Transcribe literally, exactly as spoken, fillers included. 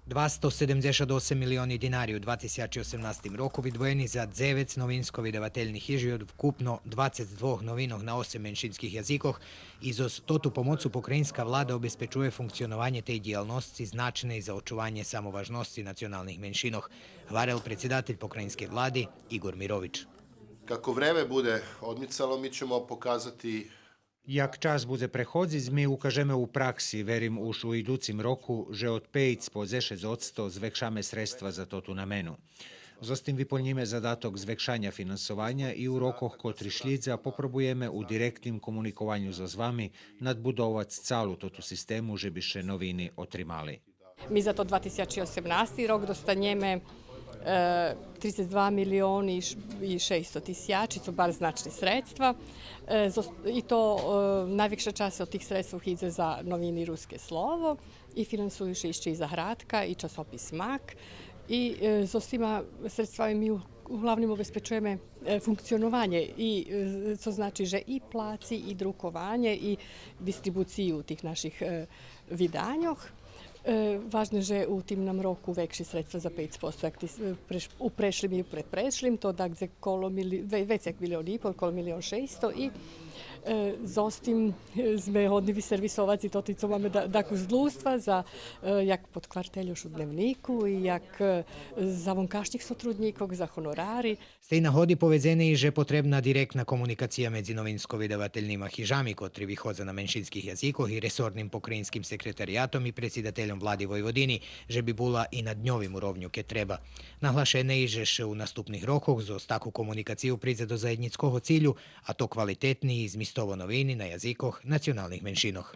Двасто седемдзешат осем милиони динари у два тисячи осемнастим року видвоєни за дзевец новинско-видавательних хижи од вкупно двацец двох новинох на осем меншинских язикох и зоз тоту помоцу покраїнска влада обезпечує функционованє тей дїялносци значней за очуванє самоважносци националних меншинох, гварел предсидатель покраїнскей влади Игор Мирович. Како време буде одмицало, ми ћемо показати. Як час будзе преходзиц, ми укажеме у пракси, верим уж у идуцим року, же од пейц по дзешец одсто звекшаме средства за тоту намену. Зоз тим виполнїме задаток звекшаня финансованя и у рокох котри шлїдза попробуєме у директним комуникованю зоз вами надбудовац цалу тоту систему же би ше новини отримали. Ми за тот два тисячи осемнасти рок достанєме, е, трицец два милиони и ш-, и шейсто тисяч, цо барз значни средства. Е, зос-, и то, е, найвекша часц од тих средствох идзе за новини Руске слово и финансую ше ище и Заградка и часопис Мак. И, е, зоз тима средствами ми у-, углавним обезпечуєме, е, функционованє и, е, цо значи же и плаци, и друкованє, и дистрибуцию тих наших, е, виданьох. Е, важне же у тим нам року векши средства за пейц посто, як ти с-, е, преш-, у прешлим и у предпрешлим, то дакдзе коло мили-, ве-, вецей як милион и пол, коло милион шейсто и, е, зоз тим, е, зме годни висервисовац и тоти цо маме да-, дакус длуства за, е, як подквартель у Дневнику и як, е, за вонкашнїх сотруднїкох, за гонорари. З тей нагоди поведзене и же потребна директна комуникация медзи новинско-видавательнима хижами, котри виходза на меншинских язикох, и ресорним покраїнским секретариятом и предсидательом Влади Войводини, же би була и на дньовим уровню кед треба. Наглашене и же ше у наступних рокох зоз таку комуникацию придзе до заєднїцкого цилю, а то квалитетни и змистово новини на язикох националних меншинох.